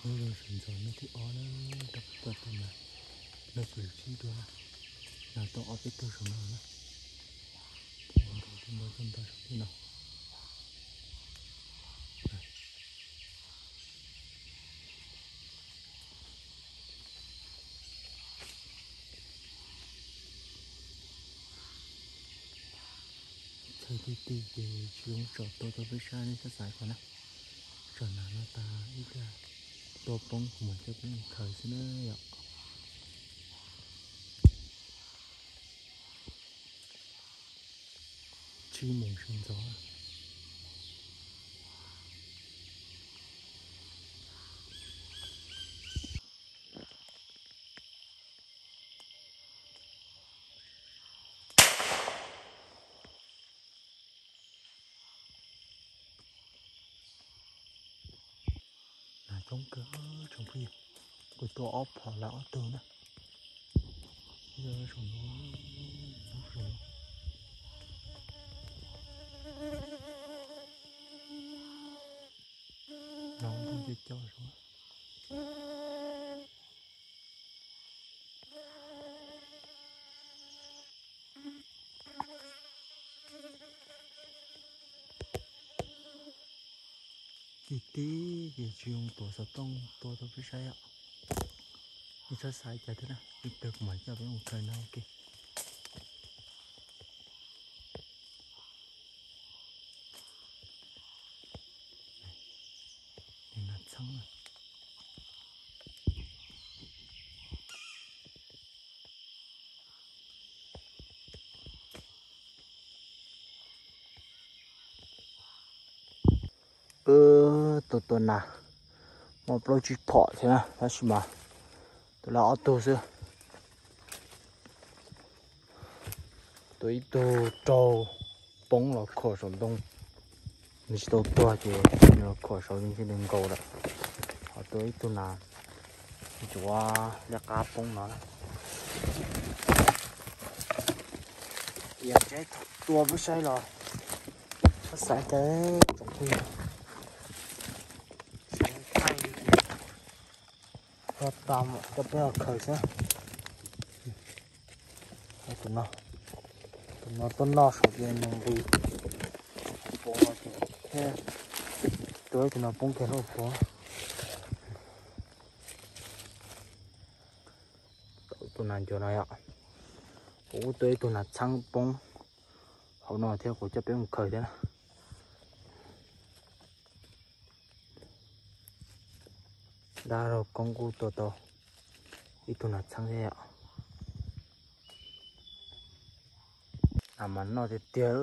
Lub zoo sawv ntxov nag thib ob na, rau qhov tau tus nas, nag thib tsib dua na, nas tau ob peb tug saum no na. Tus nas tau ntau saum tej no. Txhawj tiag tiag ces tsis zoo tsom tua rau peb saib, nej txhob xav li ko na. Tsom nas no tas ib pliag tua poob kuv mam coj peb mus khaws xwb na yom. Tsib moos sawv ntxov. Nas coob kawg tsoom phooj ywg, kuv tua ob phom lawm ob tug na. Saum no, saum no. Nas coob coob saum. Tib tib ces tsis zoo tuav xov tooj tua rau peb saib os. Nej txhob xav cas thiab na, ib pliag kuv mam coj peb mus khaws no ua ke. Nas txheeb na. Wb tua tua nas muaj plaub tsib phom thiab na, tab sis mas tua lawm ob tug xwb. Tua ib tug raug poob los khuam saum ntoo, nws tsis tau tuag ces nws los khuam saud yeej thiaj li nkaus lawm. Ho tua ib tug nas ncuav liab qab poob no. Yog tseeb tua peb saib los txhob xav cas tsoom phooj ywg, txhob tas coj peb los khaws xwb. Tus no, tus no tuaj noj saum ces nws nqis pov no ces thiab, tua ib tug no poob kiag lub pov. Tau tus nas ncuav no yom. Kuv kuj tua ib tug nas txheeb poob hauv no thiab, kuv coj peb mus khaws thiab na. Dab laug Koob kuj tua tau ib tug nas txheeb thiab yom. Nas mas noj tiag tiag,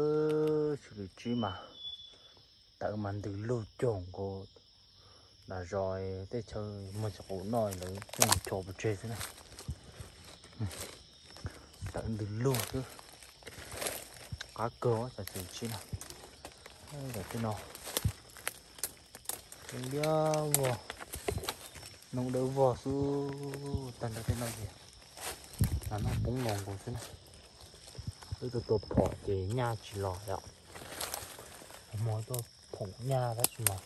tsis lwm tsib mas tawv mas ntws lug cuag nkaus nram zos tej chaw muag tsis qus noj lawv coj mus cho pov tseg xwb na. Tawv ntws lug xwb. Qab kawg, tsam tsis lwm tsib na. Tam tej no liab vog, noob dawb vog xwb. Tag nrho tej no ces nas noj poob no nkaus xwb na. Wb tua tua phom ces nyaj tsis los yom. Hmo tuaj phoom nyaj tab sis mas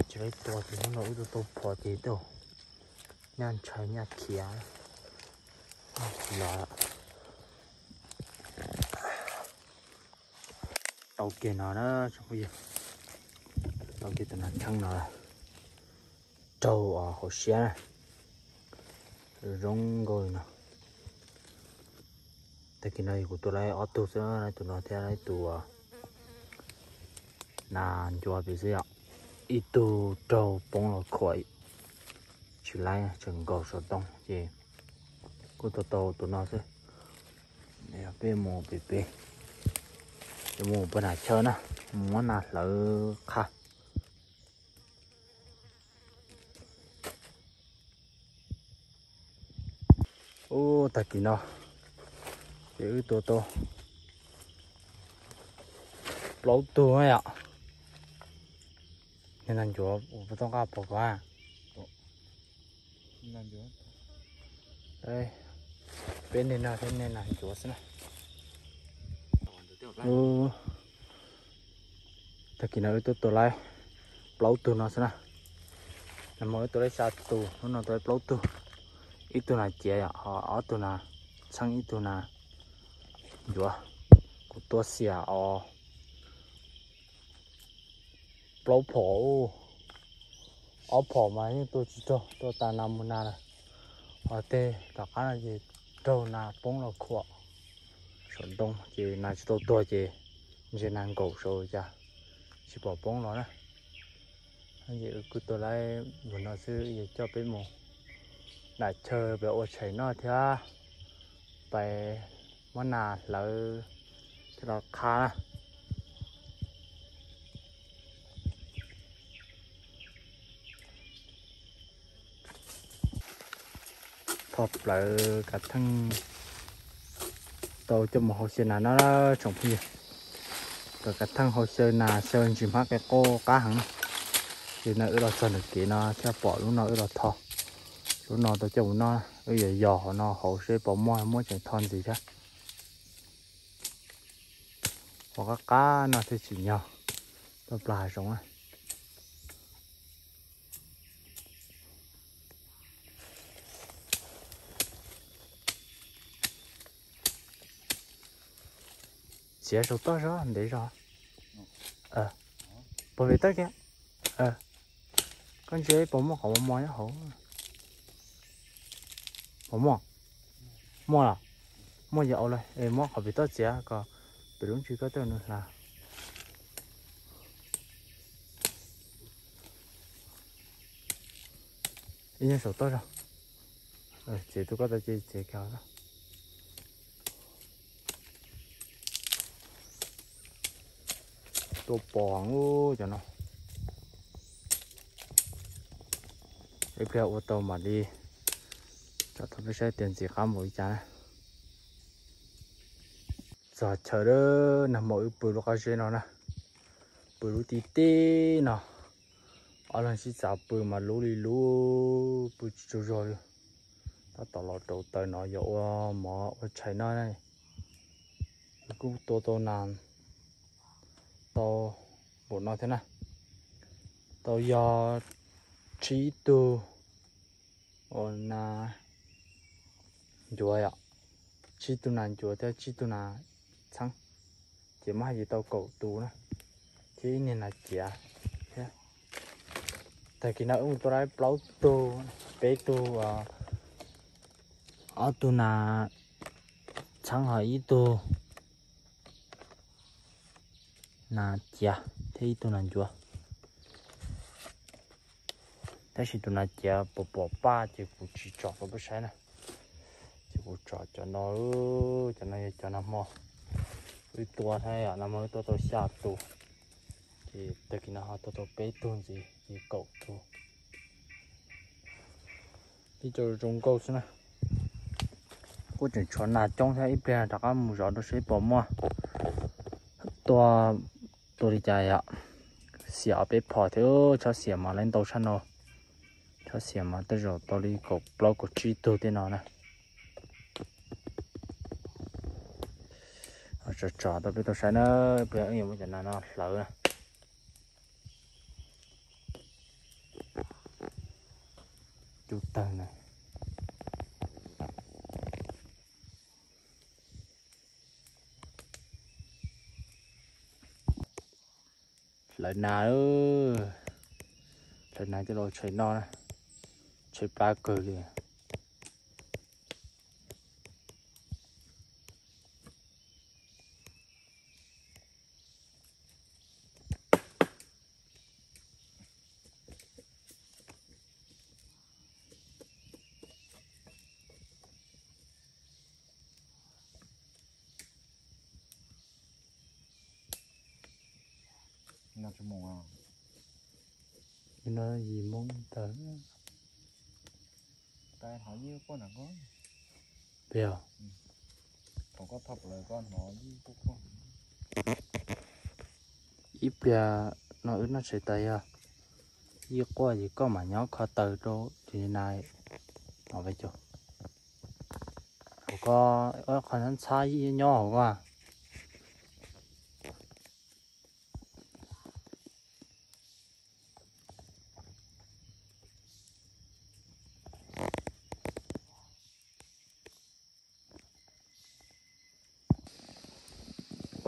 tsis laib tua ces hnub no wb tua tua phom ces tau nyaj ntshai nyaj khiav, nyaj tsis los. Tau kiag no na, tau kiag tus nas txheeb no raug hauv siab na, zoo nkauj li no. Tag kis no kuv tua lawm ob tug xwb, tus no thiab tus nas ncuav pem xwb yom. Ib tug raug poob los khuam tsis laib tseem nkaus saum ntoo ces kuj tua tau tus no xwb. Peb mus pem pem, peb mus pem nas chaw na, mus muab nas hlawv qha. Ub, tag kis no ces wb tua tau plaub tug na yom. Niag nas ncuav puas tau nqa pom kov? Peb niag no thiab niag nas ncuav xwb na. Tag kis no wb tuaj tua lawm plaub tug no xwb na. Nag hmo wb tua lawm xya tus, hnub no tua lawm plaub tug. Ib tug nas ciav yom, ho ob tug nas txheeb, ib tug nas ncuav. Kuv tua xiam os plaub phom, ob phom mas yeej tua tsis raug, tua tas nas mus nas lawm. Ho tej tom qab no ces raug nas poob los khuam saum ntoo ces nas tsis tau tuag ces ntsia nas nkaum saud cas tsis pom poob los na. Es wb kuj tua lawm mus no xwb, yuav coj peb mus nram chaw pem ua tshais noj thiab pais muab nas hlawv thiab los qha na. Thoj plaws kav theej tau coj mus hau xyaw nas no tsoom phooj ywg. Plaws kav theej hau xyaw nas xyaw ntsis hmab qe qau qab heev. Ces no wb los txog ntawm kev no thiaj pom lub no wb los tho. Lub no tau coj mus noj, wb yuav yos hauv no hauv seb puas muaj, muab tseem tho ntxiv thiab. Ua qab qab no thiaj tsim nyog tuaj plas hav zoov na. Txiav saum toj zog ntev zog. Puas vim toj kiag? Koj ntsia puas muaj qhov mos mos nyob hauv. Puas muaj? Muaj los? Muaj ces au lawm es muab qhov pem toj txiav kom pem lub ntsis koj tej nws hla. Ib nyuag saum toj zog. Txiav tus koj tau ces txiav kiag. Tuaj pom cov no. Ib pliag ua tau mam li tso rau peb saib tias ntxim qab npaum li cas na. Txog chaw lawm, nag hmo wb pw lub qab zeb no na, pw lub tib teb no. Ob leeg sib txav pw mas luv li luv, pw tsis tsaug zog li. Tab tom los rau taws no yuav ua mov ua tshais noj na. Kuj tua tau nas tau npaum no thiab na. Tau yog tsib tug ua nas ncuav yom, tsib tug nas ncuav thiab tsib tug nas txheeb, ces muab hais ces tau kaum tus na, thiab ib niag nas ciav thiab. Tag kis no wb mus tua lawm plaub tug, peb tug, ob tug nas txheeb ho ib tug nas ciav thiab ib tug nas ncuav. Tab sis tus nas ciav pom pom paj ces kuv tsis tsom rau peb saib na. Ces kuv tsom cov no, cov no yog cov nag hmo wb tua thiab, nag hmo wb tua tau xya tus, ces tag kis no ho tua tau peb tug ntxiv ces kaum tus. Ib co zoo nkauj xwb na. Kuj tseem tshuav nas coob thiab, ib pliag rov qab mus zov rau seb puas muaj. Tua, tua li cas yom. Xiam ob peb phom thiab, tsob xiam mas lawv ntau tshaj no. Tsob xiam mas tej zaum tau li kaum plaub kaum tsib tug tej no na. Tsom tsom tau peb tau saib na, ib pliag wb yuav muab cov nas no hlawv na. Cub tawg na. Hlawv nas, hlawv nas coj los tshais noj na, tshais plab kawg li. No yim moo tawm. Peb os. Ib pliag no wb noj tshais tas yog ib quaj ces koj mam nyob kho taws rau tus nas no. Hauv ko, qhov ntxhab ntxhab nyob hauv ko.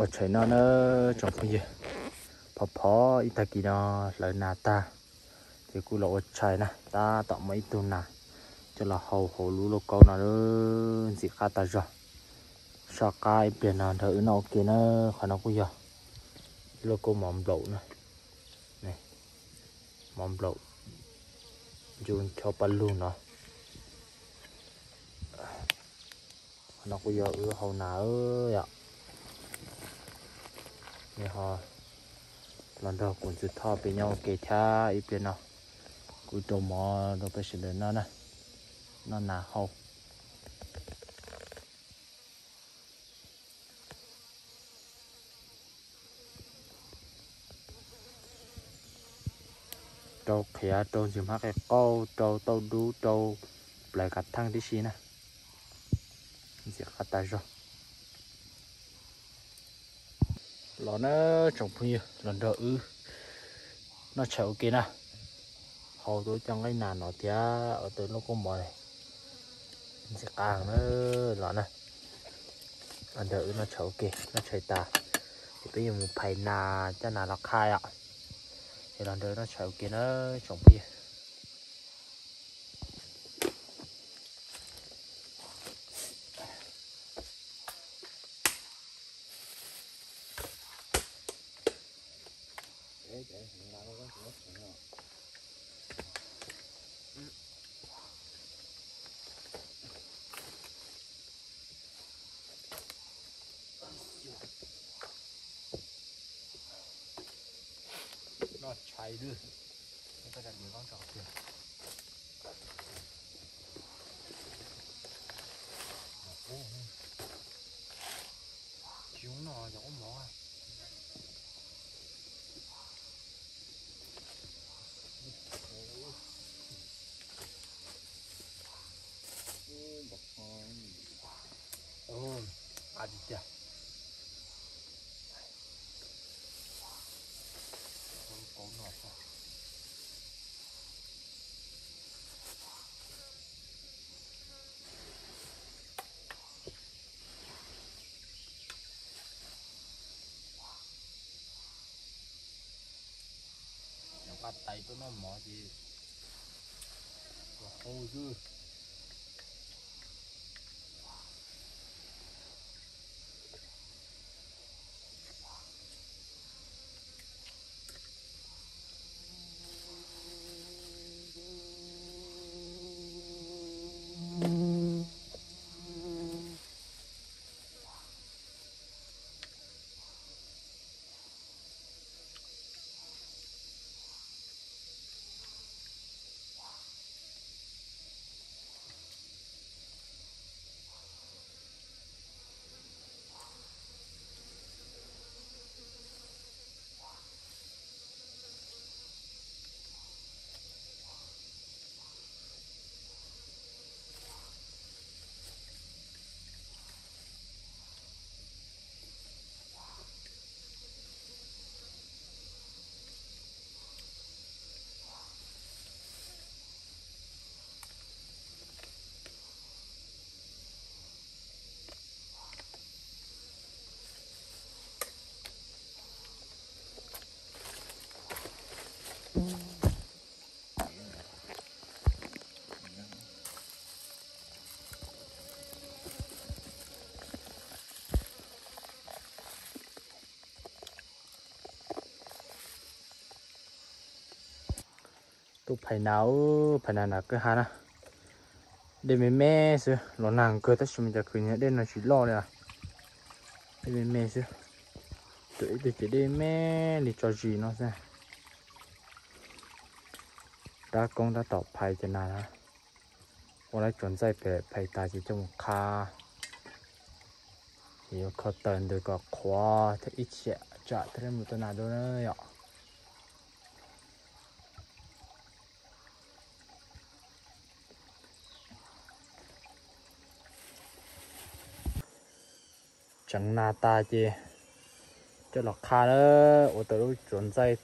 Ua tshais no na tsoom phooj ywg, phov phov ib tag kis no hlawv nas tag, ces kuj los ua tshais na, tab tom muaj ib tug nas coj los hau hauv lub lauj kaub no ntxim qab tas zog. Soj qab ib pliag no nrog wb noj ua ke na. Qhov no kuj yog lauj kaub mov nplaum na, mov nplaum ncu ncho paj lug no. Qhov no kuj yog wb hau nas yom. Nws ho los nrog kuv ntxwg Thoj peb nyob ua ke thiab ib pliag no kuv rau mov rau peb sawv daws noj na, noj nas hau. Rau qhiav, rau ntxwg hmab qe qaub, rau tauj dub, rau plawv kav theej tib si na, ntxim qab tas zog. Los na tsoom phooj ywg, los nrog wb noj tshais ua ke na. Hau tau cov nqaij nas no thiab ua tau lauj kaub mov ntxim qab na. Los na, los nrog wb noj tshais ua ke, noj tshais tas ces peb yuav mus phais nas coj nas los qha yom. Es los nrog wb noj tshais ua ke na tsoom phooj ywg. Noj tshais lawm, koj da diav koj tso tiag. Tsis zoo noj cov qaub mov. Nqa tiag tiag. Qaub no. Nqa tais tuaj noj mov ces hau xwb. Tuaj phais nas, phais nas nram kwj ha na. Dej me me xwb, los nag kawg tab sis mas cas khwv niag dej no tsis loj li. Dej me me xwb, tus ib tug ces dej me li tso zis no xwb. Rab koob tab tom phais cov nas na, ua lawv tsuas ntxaij pem phais tas ces coj mus qha. Ces yuav kho taws ntws kom qhuav thiab ib tsam tsam thiaj li mus tua nas dua na yom. Tseev nas tas ces coj los qha na, ua tau lub tsuas ntxaij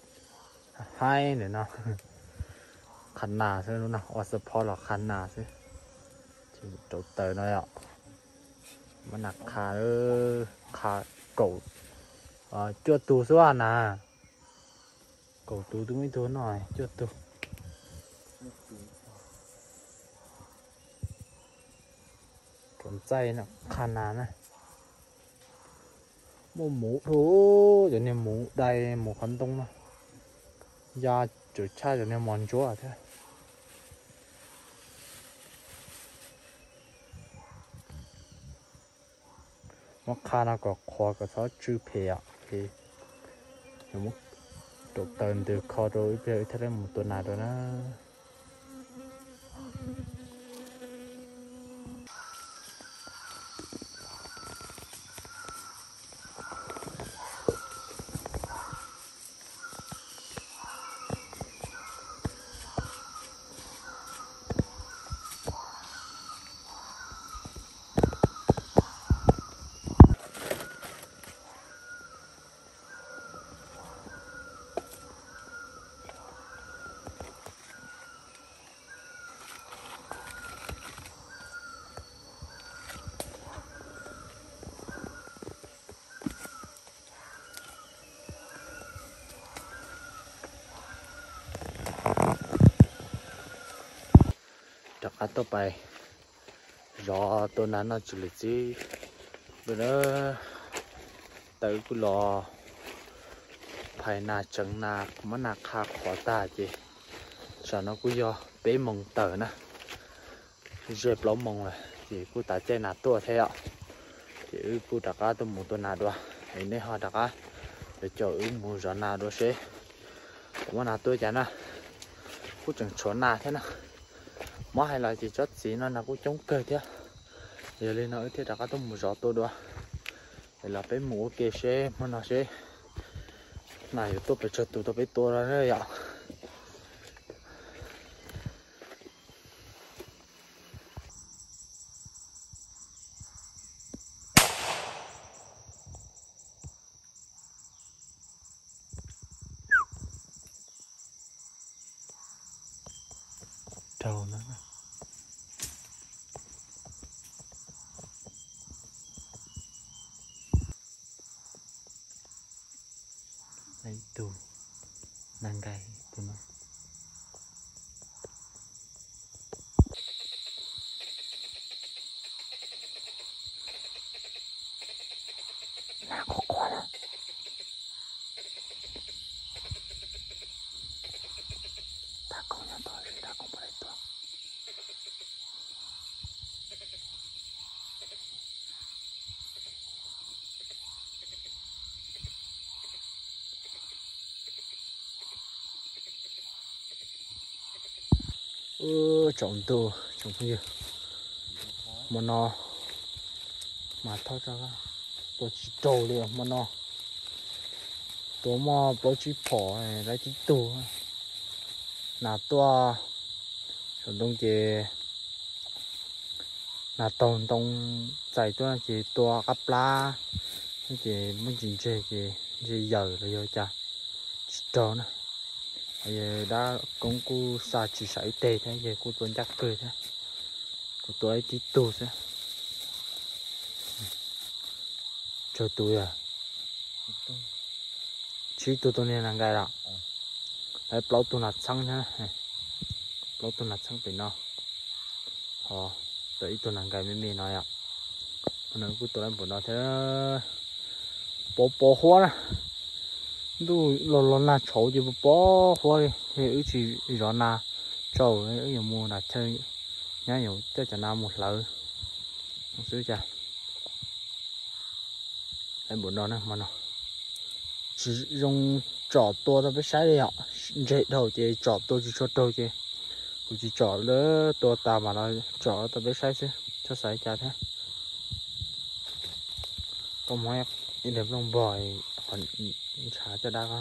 haib ntawm no. Qha nas xwb, lub no ua xab phob los qha nas xwb. Ces rau taws no yom, muab nas qha, qha kaum Cuaj tug xwb na. Kaum tus twb muaj ib tug no, cuaj tug. Rau ntxaij no qha nas na. Muaj muv dhau, cov niag muv dai muv qhov ntoo no. Ya, tseem tshaj cov niag mos ntsuab thiab. Muab qha no kom qhuav kom txhob tsw phem os. Ces muab rau taws ntws kho rau ib pliag wb thiaj li mus tua nas dua na. Rov qab tuaj pais zov tua nas noj tsis lwm txib. Tawm kuj los phais nas tseev nas, muab nas qha qhuav tag ces tsam no kuj yog peb moos tawm na. Ze plaub moos lawm ces kuj tav caij nas tuaj thiab yom. Ces wb kuj rov qab tuaj mus tua nas dua, es nej ho rov qab yuav caum wb mus zov nas dua seb puas muaj nas tuaj cas na. Kuj tseem tshuav nas thiab na. Muab hais los ces tsob txiv no nas kuj coob kawg thiab. Yog li no wb thiaj rov qab tuaj mus zov tua dua. Es los peb mus ua ke seb hmo no seb nas yuav tuaj pes tsawg tus tau peb tua no yom. Rau na. Ib tug nas nkais tus no. Nas qhuav qhuav na. Tab koom nyob tod, tab koom puas tau tuaj. Tsaus ntuj tsoom phooj ywg, hmo no mas thauj tua tsis raug li hmo no. Tua muaj plaub tsib phom, laib tib tug. Nas tuaj saum ntoo ces nas taug ntoo txais tuaj ces tua qab plab, ces muaj ntsis ntseg ces ntshe yawm los yog cas tsis raug na. Dab koob kuj xa tsis sav ib teg thiab, yawg kuj tua ncaj kawg thiab. Kuv tua ib tib tug xwb. Tsawg tus yog? Tsib tug tua niag nas nkais los? Lawv plaub tug nas txheeb thiab. Plaub tug nas txheeb pem no. Ho tua ib tug nas nkais me me no yom. Hmo no kuj tua lawm npaum no thiab. Pov pov huab na. Ntuj los los nag tshauv ces pov pov huab li, wb tsis zov nas tsau, wb yuav mus nram chaw nyab yuav coj cov nas mus hlawv xwb cas. Lawm npaum no na hmo no. Tsis zoo tsom tua rau peb saib li yom, ntseg dhau ces tsom tua tsis tshua raug ces kuv tsis tsom lawm, tua tas mam los tsom rau peb saib xwb, txhob xav li cas thiab. Koj muab ib daim nplooj npog qhov ntshav coj dab ko.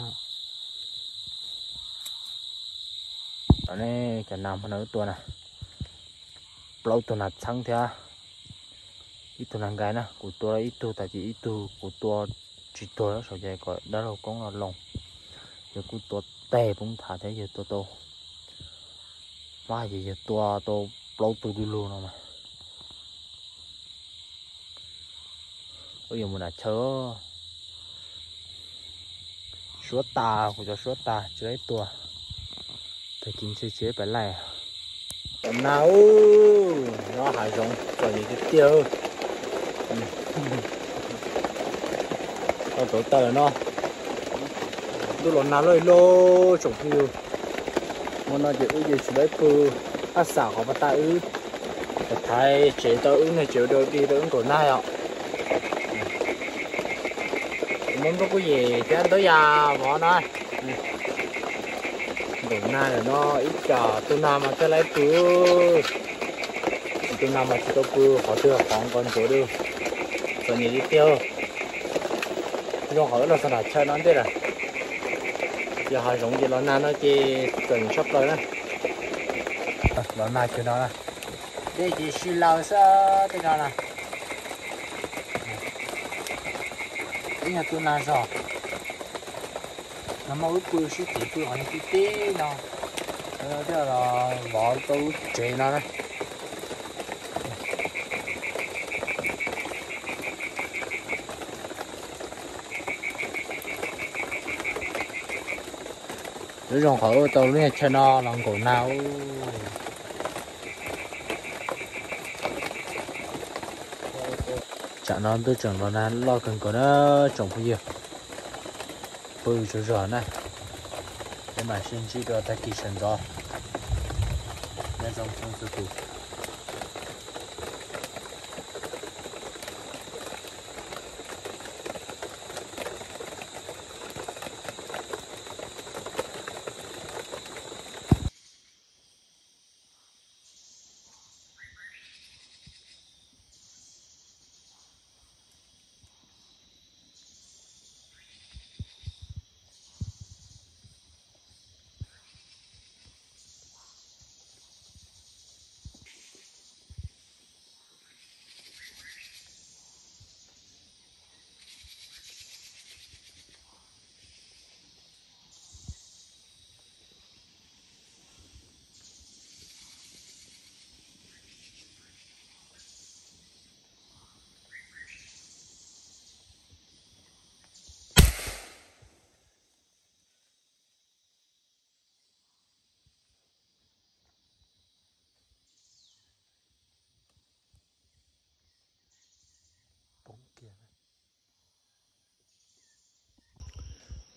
Cov nas hmo no wb tua na, plaub tug nas txheeb thiab ib tug nas nkais na, kuv tua ib tug tas ces ib tug kuv tua tsis tuag saum ces kom dab laug koob no loo. Yawg kuj tua teg poob nthav thiab, yawg tua tau mab ces yawg tua tau plaub tug du lug no mas. Wb yuav mus nram chaw, Suab tas, kuv cov suab tas tsis laib tua. Tag kis ntshe tsis pais laij. Los nag, nyob hav zoov txom nyem tiag tiag. Tau rauv taws no, ntuj los nag loj loj tsoom phooj ywg. Hmo no ces wb yeej tsis laib pw, ab xam qhov pas tas wb thaiv tsev tau wb niag tsev ua dog dig rau wb nkaum nag os. Muab nplooj kuj yem thiab ntaub yas vov na. Nkaum nag lawm no ib tsam tu nag mas thiaj laib pw. Tus nag mas tsis tau pw qhov twg qhov nkaus ntsuav li. Txom nyem li tiag. Zoo qhov wb los txog nram chaw no ntej lawm. Yog hav zoov ces los nag no ces txom nyem tshaj plaws na. Los nag chaw no na, dej ces sib law xwb tej no na. Ib nyuag tu nag zog. Nag hmo wb pw sib txiv pw qhov niag tib teb no, thiaj los vov tau lub tsev no na. Nyob zoo qhov ua tau lub niag chaw no los nkaum nag. Tsam no ntuj tseem los nag loj kawg nkaus na tsoom phooj ywg. Pw tsaug zog na, peb mam sib ntsib dua tag kis sawv ntxov. Nyob zoo txhua tus.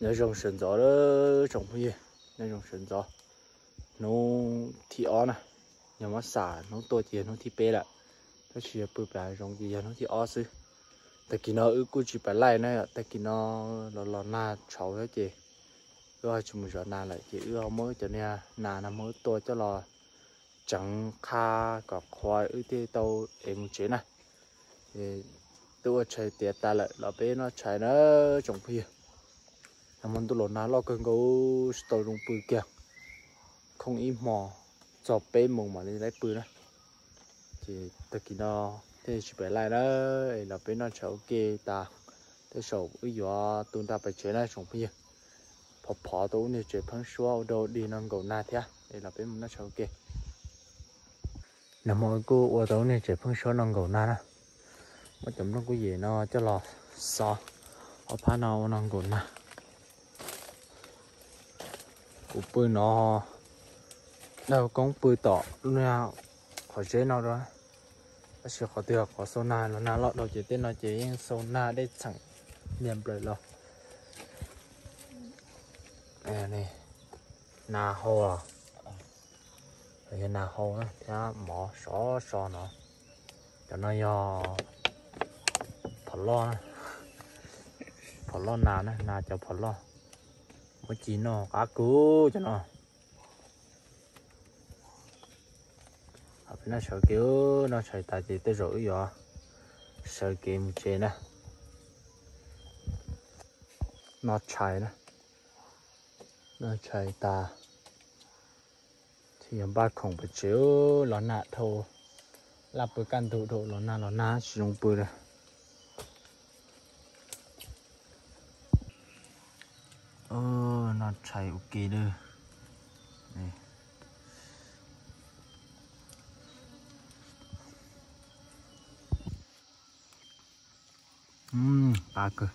Nyob zoo sawv ntxov tsoom phooj ywg, nyob zoo sawv ntxov. Hnub thib ob na, yog muab xam hnub tuaj ces yog hnub thib peb lawm, tab sis yog pw pem hav zoov ces yog hnub thib ob xwb. Tag kis no wb kuj tsis pais laij na, tag kis no los los nag tshauv thiab ces wb ho tsis mus zov nas lawm ces wb ho muab cov niag nas no muab tua coj los tseev qha kom qhuav wb thiaj tau ev mus tsev na. Twb ua tshais tiav tas lawm los peb noj tshais na tsoom phooj ywg. Nag hmo ntuj los nag loj kawg nkaus tsis tau zoo pw kiag, khooj ib hmo txog peb moos mam li laib pw na. Ces tag kis no thiaj tsis pais laij na, es los peb noj tshais ua ke tas, tej zaum wb yuav tu nra pais tsev na tsoom phooj ywg. Phov phov tau ub niag tsev pheeb suab ua dog dig no nkaum nag thiab, es los peb mus noj tshais ua ke. Nag hmo kuj ua tau ub niag tsev pheeb suab no nkaum nag na. Muab cov nplooj kuj yem no coj los xov ob phab no ua no nkaum nag. Kuv pw no, dab koob pw tom lub niag qhov zeb no dua, tab sis qhov twg qhov xau nag los nag loj dhau ces tej no ces yeej xau nag dej txheem niag nplaws los. Nas hau, yog nas hau thiab mov sov so no. Cov no yog phom loj, phom loj nas na, nas cov phom loj. Muab ci noj qab kawg cov no. Peb noj tshais kev, noj tshais tas ces tej zaum wb yuav sawv kev mus tsev na. Noj tshais na, noj tshais tas thiaj yuav npaj khoom pais tsev. Los nag dhau, laj pw kaj ntug dhau, los nag los nag tsis zoo pw li. Noj tshais ua ke lawm. Qab kawg.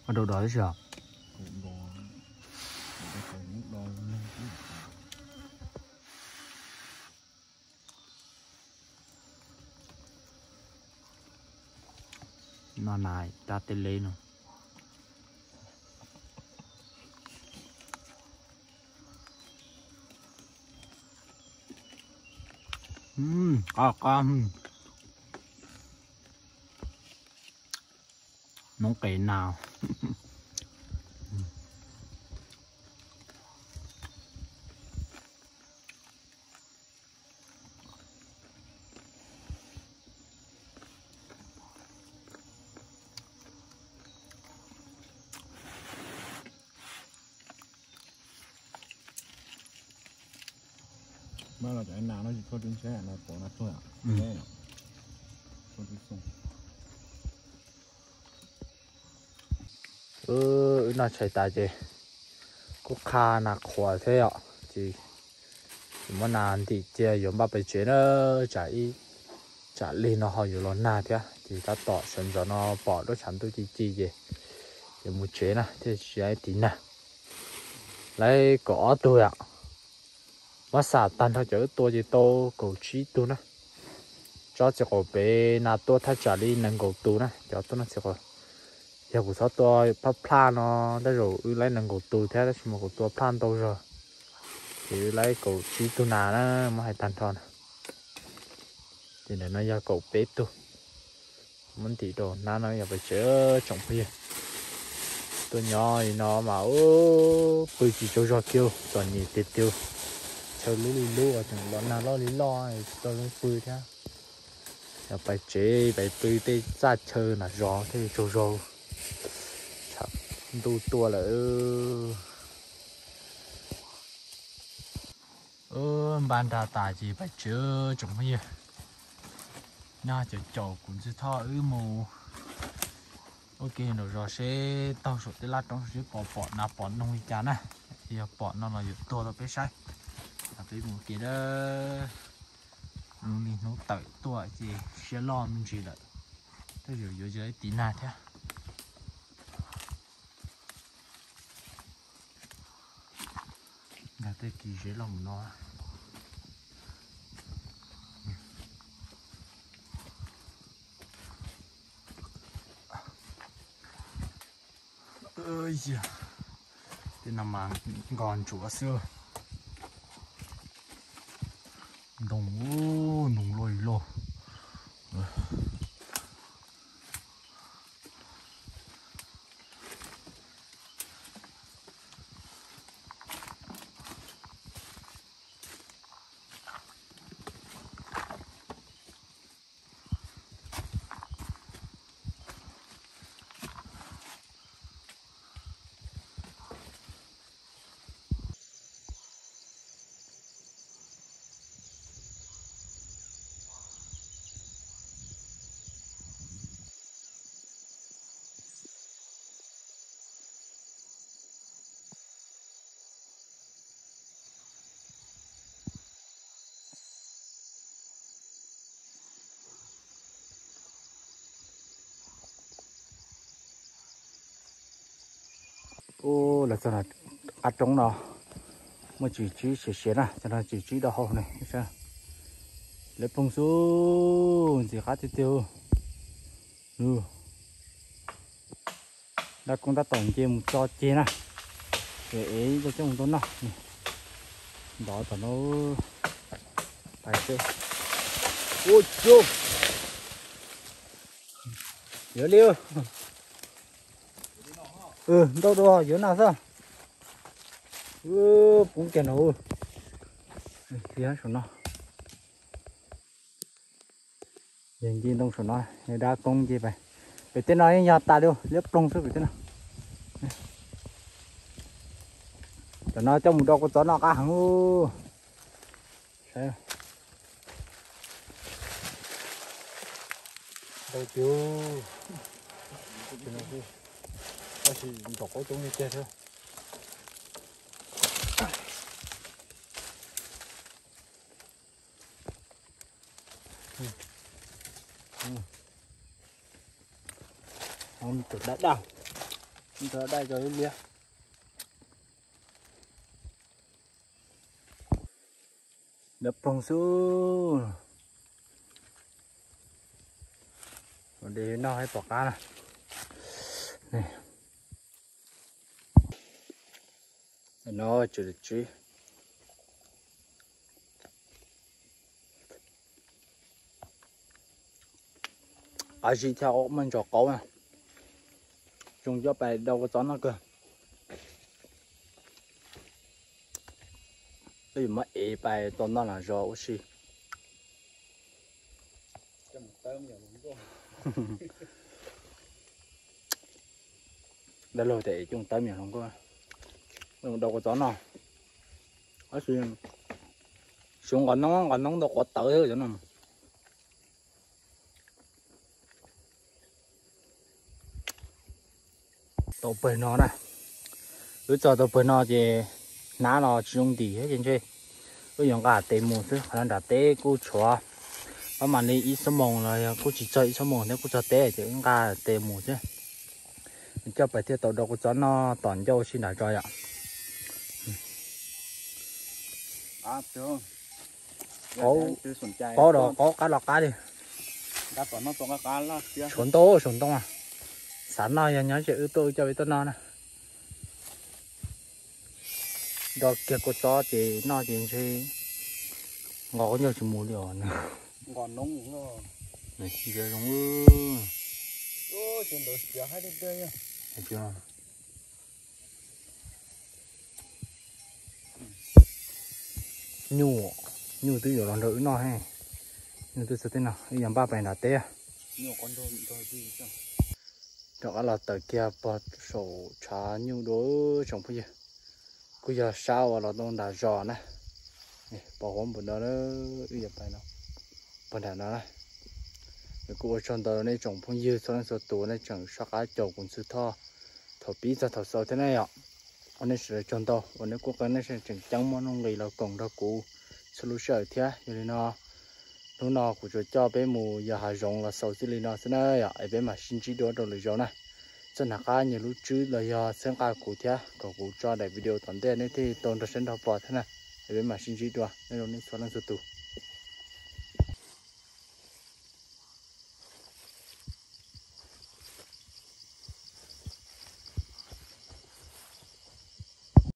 Ua dau dov tib si os. No nas rab tej leb no. Qab qab. Noob qes nas. Mas los cov nas no tsis txhob twb ntshe nas pom nas tuag. Wb noj tshais tas ces kuj qha nas qhuav thiab yom, ces muab nas ntim cia yuav npaj pais tsev na. Tsam ib tsam lig no ho yuav los nag thiab, ces tab tom sawv ntxov no pom lub tshav ntuj ci ci ces yuav mus tsev na thiaj tsis tiv nag. Lawv kaum ob tug yom. Muab xam tag nrho cov wb tua ces tau kaum tsib tug na. Tsob txiv qaum pem nas tua thaj tsam li nees nkaum tus na, cov tuaj no txiv qaum. Yog kuv txhob tua phaj phaj no, tej zaum wb laib nees nkaum tus thiab, tab sis mas kuv tua phaj ntau zog. Ces wb laib kaum tsib tug nas na, muab hais tag nrho na. Ces ntawm no yog kaum peb tug. Muab ntim rau hnab no yog pais tsev tsoom phooj ywg. Tuaj nyob li no mas ub, pw tsis tsaug zog kiag, txom nyem tiag tiag. Chaw lub li lub tseem los nag loj li loj tsis tau zoo pw thiab. Yog pais tsev pais pw tej txaj chaw nram zos thiaj tsaug zog. Tshav ntuj tuaj lawm. Npaj nra tas ces pais tsev tsoom phooj ywg. Nyob caum caum kuv ntxwg Thoj wb mus ua ke nraum zos seb taug saum tej laj roob seb pom pom nas pom noog li cas na. Yog pom no los yuav tuag rau peb saib. Peb mus ua ke, hnub li hnub tawm tuaj ces siab loj me ntsis lawm, tej zaum yuav tsis tiv nag thiab. Nkag tej kis zeb los mus no. Tej no mas nkos ntsuav xwb. Ntoo, ntoo loj li loj. Ub, lawv txog qab roob no, muaj tsis tsib siav siav na, cov no tsis tsib dau hau ne. Lawv ploog xwb, ntxim qab tiag tiag. Dab koob tab tom nce mus tso ceg na, es ev coj mus tua noj. Ntov tom no, pais seb. Ua cuj, yuav li, ntau dua yuav noj xwb. Poob kiag no, saum no. Yog nce ntoo saum no, dab koob nce pais. Pem tej no yeej yog tas li, liab ploog xwb pem tej no. Cov no coj mus do kua txob noj qab heev. Saib, ntau tiag, tab sis ntom qaub coob li tiag thiab. Daj daj, daj cov liab. Liab ploog xwb. Li no hais pom qab na. No tsw tsw qab zib thiab muaj ntsos qaub na. Zoo coj pais dau kua txob noj kawg. Peb yuav muab ev pais tau noj los zov ua si. Dab laug tias ev cooj tawb me hluas nkauj dau kua txob noj. Tab sis suav nqos noob nqos noob ntau quav tawv thiab cov no. Tau pawg no na, wb txog tau pawg no ces hnab los tsis zoo ntim thiab ces ntshe wb yuav nqa tes mus xwb. Qhov no nram teb kuj tshuav pab mam li ib xuab moos los yog kuj tsis txog ib xuab moos thiab kuj txog teb ces wb nqa tes mus xwb. Coj pais thiaj tau dau kua txob noj tom ncauj sib nram zos yom. Qaub, qaub los qaub qab los qab li. Saum ntoo, saum ntoo. Xav noj yog nyob ces wb tuaj wb coj peb tuaj noj na. Do kiag kua txob ces noj ces ntshe nqos qaub ncaug tsis mus li os. Nqos noob zoo. Nyuj, nyuj twb yuav los nrog wb noj he. Nyuj twb txog teb no, wb yuav npaj pais nram teb. Rov qab los tawm kiag pog saum tshav nyuj dua tsoom phooj ywg. Kuj yog sab uas los tau nram zos na. Pos huab npus no, wb yuav pais no, pog nram no na. Kuj ua tsaug ntau nej tsoom phooj ywg txhua leej txhua tus nej tseem soj qab caum kuv Ntxwg Thoj thaum pib txog thaum xaus thiab na yom. Ua nej sawv daws tsaug ntau uas nej kuj qee nej sawv daws tseem ceeb muaj nuj nqis los koom nrog kuv txhua lub sij hawm thiab. Yog li no, hnub no kuv tsuas coj peb mus yos hav zoov los xaus txij li no xwb na yom, es peb mam sib ntsib dua rau lwm zaus na. Txhob hnav qab nias lub tswb los yog txhawb nqa kuv thiab kom kuv tso daim video tom ntej nej thiaj tau nrog saib nrog pom thiab na. Es peb mam sib ntsib dua, nyob zoo nej txhua leej txhua tus.